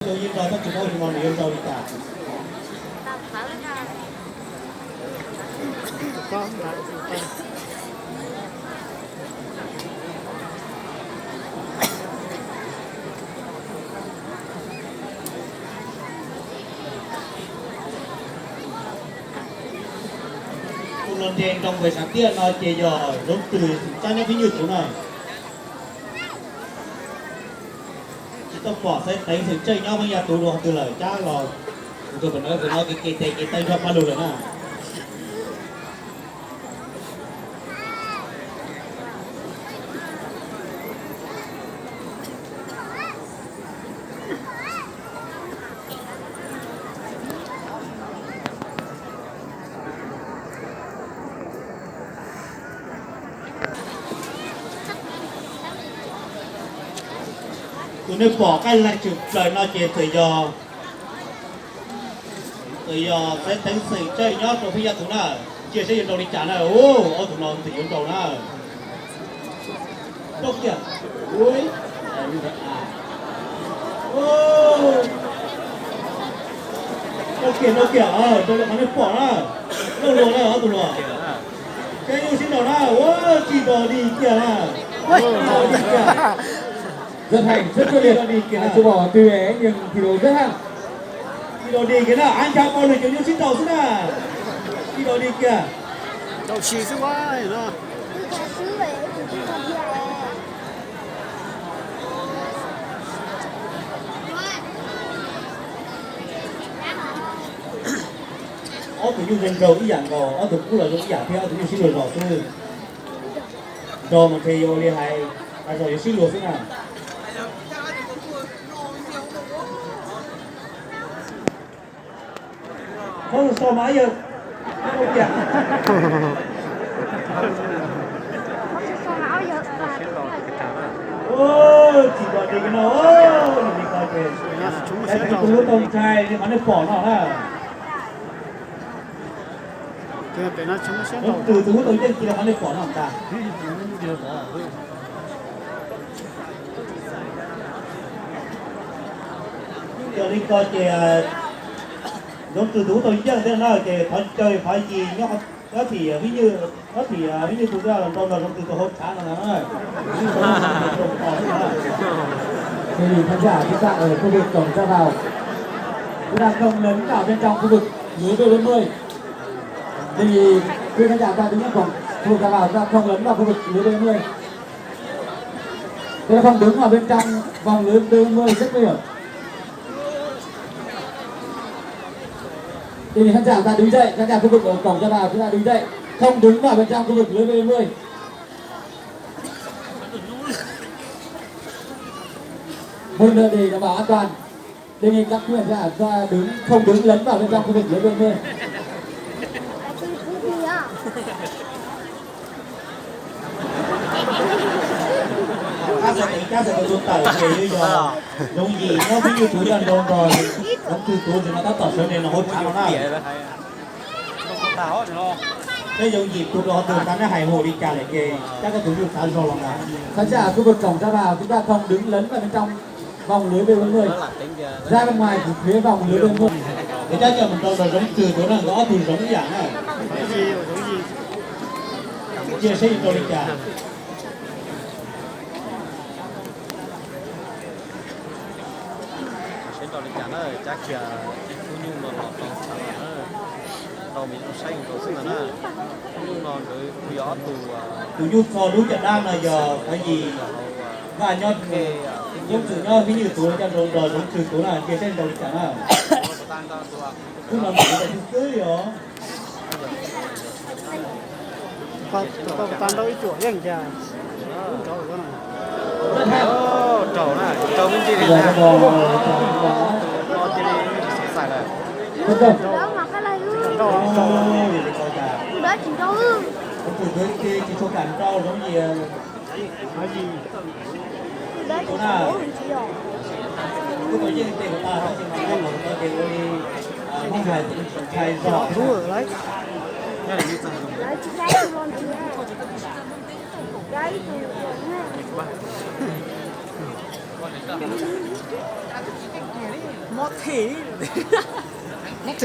Yeej nrog tab sis ua no nws yuav nrau li cas? Tus los nres nroo pem sab tiaj no ces yog Zoov Twm xeem Tsab nyob Phib Nywj Tuv na. Tsis tau pom Xaiv Teev xeem Tsawj nyob Phab Yaj Tuv dua qhov twg lawm, Tsab los tus pem no, tus no kev kev tes kev taw nrog pab lug lawm na. Tus nej pom qaij laig tshwm plaws no ces txawm yog, txawm yog Xaiv Teev xeem Tsawj nyob rau Phab Yaj Tuv na. Cia saib yuav nrau li cas na. Ub, ob tug no twb yuav nrau na. Nrau kiag. Ub, nrau kiag, nrau kiag, nrau li qhov nej pom na. Nrau luag na ob tug luag. Saib yuav sib nrau na. Ub, tsis nrau li kiag na. Tsis nrau li kiag. Rất hay, rất quyết liệt. Chưa bỏ tuyệt nhưng thi đấu rất hăng. Tsis nrau li kiag na, av ncha pau nws cov nyuj sib nrau xwb na. Tsis nrau li kiag. Nrau si xwb no. Ob tug nyuj zoo nraug ib yam nkaus, ob tug kub los zoo ib yam thiab, ob tug nyuj sib luag zos xwb. Nrau mas ntshe yuav ua li hais, tas zog yuav sib luag xwb na. Qhov so mas yog, tsis pom li no, li ko ces, tus lub tau ntshai li qhov nej pom no na. Zoov Tswm tus lub tau yeej cia li qhov nej pom no ntag. Yog li ko ces Zoov Tswm tus lub tau yeej thiab na, ces thov caw qhov yim nyob tim Vib Nywj, nyob tim Vib Nywj tus twb los nrau nrog Zoov Tswm tus hauv tshav no na. Thì khán giả chúng ta ở khu vực cổng ra vào, chúng ta không lấn vào bên trong khu vực lưới B bốn mươi. Thì quý khán giả ta đứng ở cổng khu vực ra vào, chúng ta không lấn vào khu vực lưới B bốn mươi. Chúng ta không đứng vào bên trong vòng lưới B bốn mươi, rất nguy hiểm. Thì khán giả ta đứng dậy, khán giả khu vực ở cổng ra vào chúng ta đứng dậy, không đứng vào bên trong khu vực lưới B bốn mươi. Một nữa để đảm bảo an toàn. Đề nghị các khán giả ta đứng, không đứng lấn vào bên trong khu vực lưới B bốn mươi. Kab xav tawm, kab xav tawm tus tawm ces yog Zoov Yim nyob Vib Nywj Tuv nyob nrau nrog Zoov Tswm tus ntawm no tab tom sawv ntawm no hauv tshav no na. Peb Zoov Yim tus rau qhov twg tas neb hais hum li cas lawm ces cab koj tus nyuj xav zog los ntag. Khán giả khu vực cổng ra vào chúng ta không đứng lấn vào bên trong vòng lưới B bốn mươi. Ra bên ngoài thì phía vòng lưới B bốn mươi. Ces cab coj mus nrau nrog Zoov Tswm tus na, nkawd ob tug zoov ib yam na. Cia saib yuav nrau li cas. Saib nrau li cas na, cab kiag khub nyuj no los rau xav lawm na. Rau me nyuj saib rau xwb ntag na. Khub nyuj no nkawd kuj yog ob tug, tus nyuj txog lub caj dab no yog qhov yim, Vaj nyob, Zoov Tswm nyob Vib Nywj Tuv coj nrau nrog Zoov Tswm tus na, cia saib nrau li cas na. Khub no ntawm xwb xwb os. Tau tas nrau ib cuam yeej cas. Raug na, raug me ntsis li na. Cia li xav xav lawm. Raug, raug. Mob them.